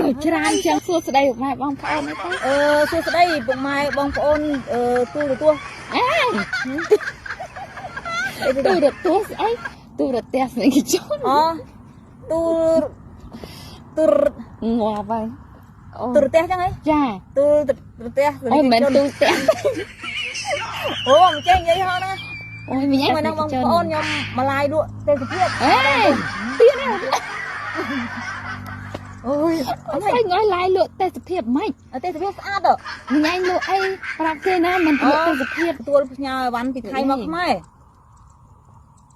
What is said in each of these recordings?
នៅច្រើនចឹងសួស្តីពុកម៉ែបងប្អូនអីទៅ អឺសួស្តីពុកម៉ែបងប្អូនអឺទូរទស្សន៍ អេទូរទស្សន៍ស្អីទូរទស្សន៍នេះគេចុះ អូទូរទូរ ងាប់ហើយអូ ទូរទស្សន៍ចឹងហី ចា ទូរទស្សន៍ អូមិនមែនទូទស្សន៍ អូមិនចេះនិយាយហោះណា អូយមីងឯង ហ្នឹងបងប្អូនខ្ញុំមកឡាយលក់ទេសភាព អេទៀតហ៎ អូយ អត់ស្អីងយឡាយលក់ទេសភាពម៉េច ទេសភាពស្អាតហ៎ មីងឯងលក់អីប្រាប់គេណាមិនលក់ទេសភាព ទទួលផ្ញើអីវ៉ាន់ពីថៃមកខ្មែរ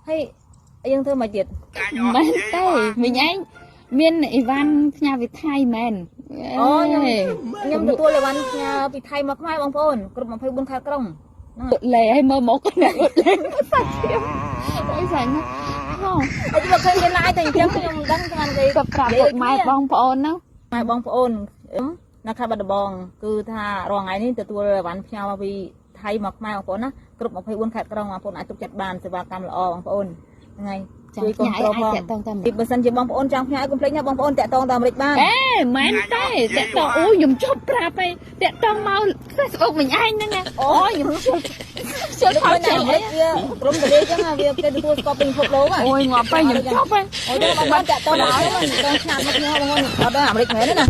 ហើយយើងធ្វើមកទៀត មែនទេមីងឯងមានអីវ៉ាន់ផ្ញើពីថៃមែន អូខ្ញុំទទួលអីវ៉ាន់ផ្ញើពីថៃមកខ្មែរបងប្អូនគ្រប់24ខេត្តក្រុង អត់លេឲ្យមើលមកណាអត់លេសាច់ឈាមអីសាច់ណាហ៎ ហើយមកឃើញគេឡាយតែអញ្ចឹងខ្ញុំមិនដឹងស្មានគេ ក៏ប្រាប់ពុកម៉ែបងប្អូនហ្នឹង ម៉ែបងប្អូននៅខេត្តបាត់ដំបងគឺថារាល់ថ្ងៃនេះទទួលអីវ៉ាន់ផ្ញើមកពីថៃមកខ្មែរបងប្អូនណាគ្រប់24ខេត្តក្រុងបងប្អូនអាចទុកចិត្តបានសេវាកម្មល្អបងប្អូនហ្នឹងហើយ ចាំ ជួយ ផ្ញើ គ្រប់គ្រង អាចតាក់ទងតាម ពីបើសិនជាបងប្អូនចង់ផ្ញើឲ្យកុំភ្លេចណាបងប្អូនតាក់ទងតាមអាមេរិកបាន អេមែនទេតាក់ទងអូខ្ញុំជប់ប្រាប់ឯងតាក់ទងមក Facebook មិញឯងហ្នឹងណាអូខ្ញុំជប់ជប់ ឃើញ ខោជ អាមេរិកវាក្រុមទលេចឹងវាគេទទួលស្គាល់ពេញពិភពលោក អូយងាប់ទៅខ្ញុំជប់ហើយ អូយបងប្អូនតាក់ទងមកខ្ញុំតាក់ទងឆាតមកខ្ញុំបងប្អូនអត់ដឹងអាមេរិកមែនទេណា